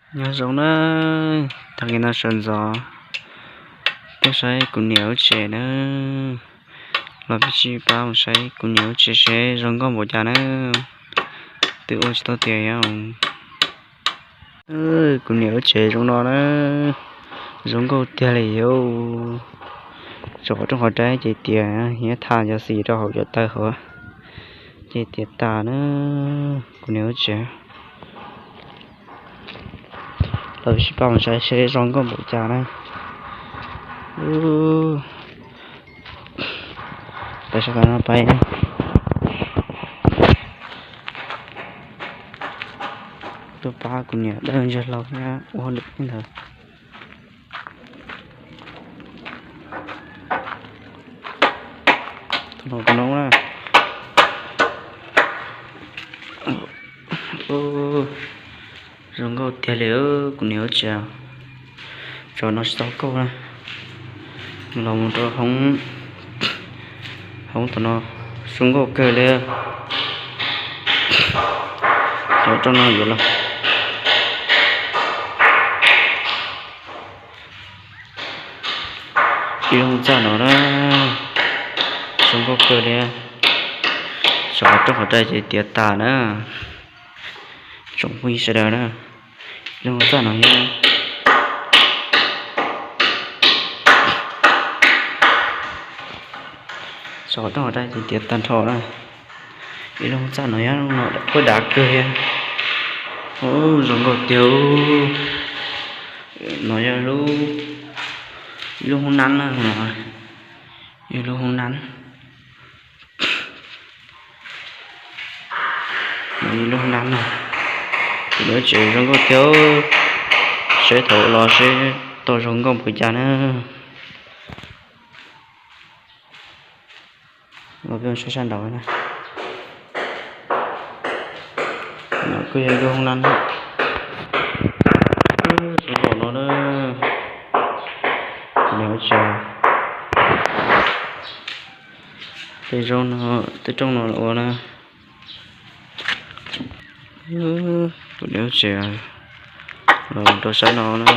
Nyob zoo na, tag kis no sawv ntxov tuaj saib kuv niam lub tsev na, los peb sib pab mus saib kuv niam lub tsev seb zoo nkauj npaum cas na, twb ua tsis tau tiav. Kuv niam lub tsev zoo no na, zoo nkauj tiag li os. Tso qhov rooj qhov dab ces tiav, nyob thaj cov xim rau hauv cov taw hauv ces tiav tas na, kuv niam lub tsev. Los sib pab mus saib seb zoo nkauj npaum cas na. Pais sab qab no pais, tuaj pab kuv niam dawb ntseg hlau thiab ua hauj lwm ntawd. Tus no, tus no na. Zoo nkauj tiag li kuv niam lub tsev. Tsam no tsis tau kauj na, los mus rau hoob, hoob tom no zoo nkauj kawg li. Cov rooj no yuav los ib lub txaj no na, zoo nkauj kawg li. Tsam qhov rooj qhov dab ces tiav tas na, tsoom phooj ywg sawv daws na, ib lub txaj no thiab. Tsam qhov rooj qhov dab ces tiav tag nrho na, ib lub txaj no thiab, no kuj dav kawg thiab. Zoo nkauj tiag. No yog ib lub hoob nab na, ib lub hoob nab. Ib lub hoob nab no, kuv niam lub tsev zoo nkauj tiag. Seb thaum los seb tau zoo nkauj npaum cas na. Los peb saib sab nraud na. No kuj yog ib lub hoob nab na. Zoo nkauj no na. Kuv niam lub tsev. Tej zaub no, tej rooj no ua na. Kuv niam lub tsev, los rau sab no na.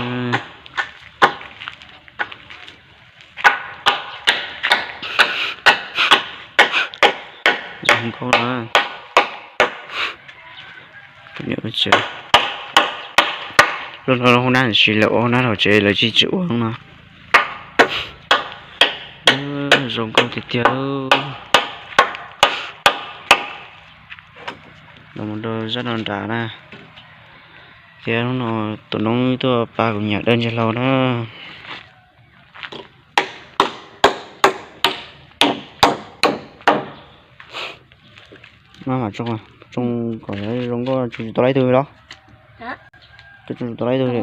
Zoo nkauj na. Kuv niam lub tsev, lub no hoob nab, tiam sis lawv ua hoob nab hauv tsev, lawv tsis tsis ua no. Zoo nkauj tiag tiag. Los mus rau zaj no nrad na. Thiab hnub no tus noob tuaj pab kuv niam dawb ntseg hlau na. Maj mam tsoo, tsoo kom zoo nkauj, tsoo tsis tau laib twg los? Tsoo tsis tau laib twg li.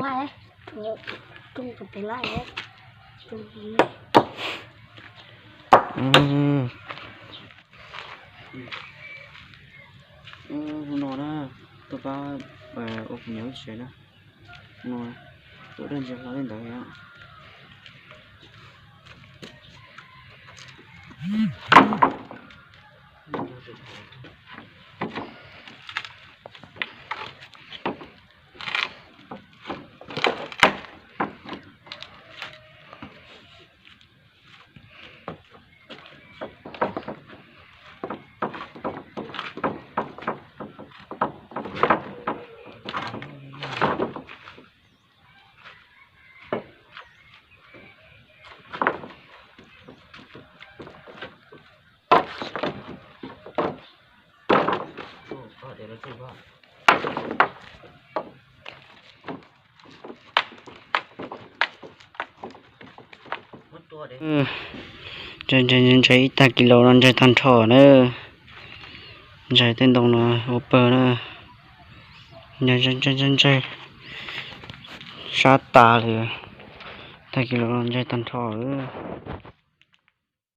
Hnub no na, tuaj pab ua kuv niam lub tsev na. No, tuaj dawb ntseg hlau li ntawd. Ntsaig ntsaig ntsaig ntsaig ib tag kis los no ntsaig tag nrho na. Ntsaig tej ntoo no ua pawg na. Ntsaig ntsaig ntsaig ntsaig sab tas li. Tag kis los no ntsaig tag nrho lawm.